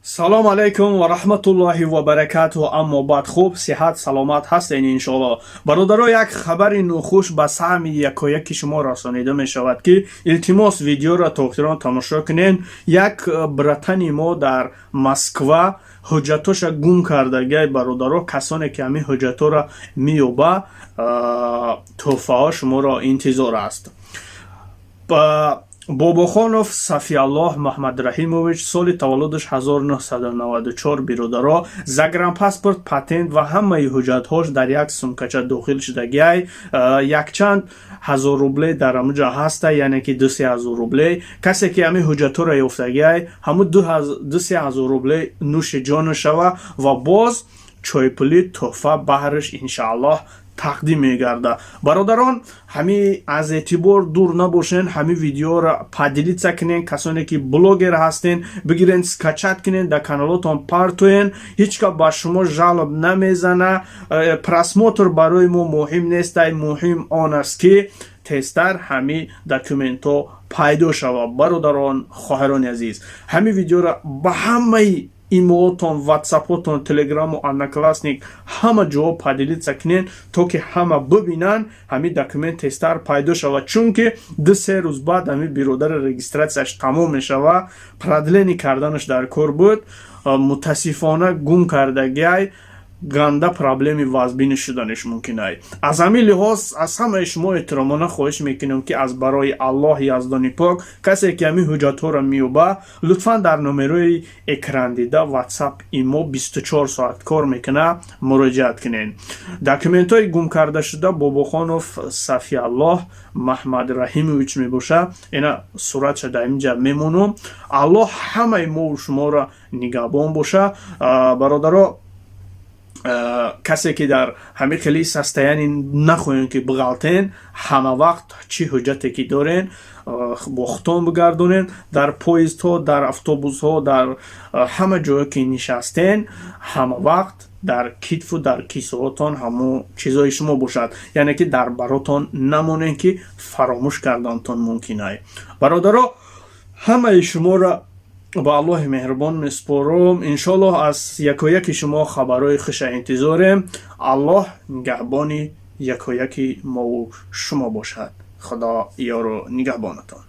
Салом алайкум ва раҳматуллоҳи ва баракатуҳ. Аммо баъд, хуб, сиҳат, саломат ҳастен, иншоалло. Бародаро, як хабари нохуш ба саҳми якояки шумо расонида мешавад, ки илтимос, видеоро то охирон тамошо кунен. Як братани мо дар Москва ҳуҷҷатоша гум кардагиай. Бародаро, касоне ки ҳамин ҳуҷҷатҳоро меёба, тӯҳфаҳо шуморо интизор аст. Бобохонов Сафиаллоҳ Маҳмадраҳимович, соли таваллудаш 1994. Биродаро, загранпаспорт, патент ва ҳамаи ҳуҷҷатҳош дар як сумкача дохил шудагиай. Якчанд ҳазор рубле дар ҳамуҷа ҳаста, яъне ки 2-3 ҳазор рубле. Касе ки ҳамин ҳуҷҷатҳоро ёфтагиай, ҳамун 2-3 ҳазор рубле нӯши ҷону шава ва боз чойпулӣ тӯҳфа баҳраш, иншааллоҳ, тақдим мегардад. Бародарон, ҳами аз эътибор дур набошен, ҳами видеоро поделиться кунен. Касоне ки блогер ҳастен, бигирен, скачать кунен, дар каналотон партоен. Ҳеҷ кас ба шумо жалоб намезана. Просмотр барои мо муҳим нестай, муҳим он аст, ки тезтар ҳами документҳо пайдо шавад. Бародарон, хоҳарони азиз, ҳами видеоро ба ҳамаи имоотон, ватсапотон, телеграму Одноклассник, ҳама ҷо поделиться кунен, то ки ҳама бибинанд, ҳамин документ тезтар пайдо шавад, чунки 2-3 рӯз баъд ҳамин биродари регистратсияш тамом мешавад. Продление карданаш дар кор буд, мутаассифона, гум кардагиай. Ганда проблеми вазбини шуданаш мумкин ай. Аз ҳамин лиҳоз аз ҳамаи шумо эҳтиромона хоҳиш мекунем, ки аз барои Аллоҳи яздони пок, касе ки ҳамин ҳуҷҷатҳоро меёба, лутфан дар номерои экрандида, Ватсап имо 24 соат кор мекунад, муроҷиат кунед. Документҳои гум карда шуда Бобохонов Сафиаллоҳ Маҳмадраҳимович мебошад. Ина суратша дар инҷа мемонам. Аллоҳ ҳамаи мову шуморо нигаҳбон боша. Бародаро, касе ки дар ҳамин хели состояние нахоҳем ки биғалтен, ҳама вақт чӣ ҳуҷҷате ки дорен, бо худтон бигардонен. Дар поездҳо, дар автобусҳо, дар ҳама ҷое ки нишастен, ҳама вақт дар китфу дар кисоотон ҳамон чизои шумо бошад, яъне ки дар баротон намонен, ки фаромӯш кардантон мумкин ай. Бародаро, ҳамаи шуморо ба Аллоҳи меҳрубон месупорум. Иншоаллоҳ, аз якояки шумо хабарҳои хуша интизорем. Аллоҳ нигаҳбони якояки мову шумо бошад. Худо ёру нигаҳбонатон.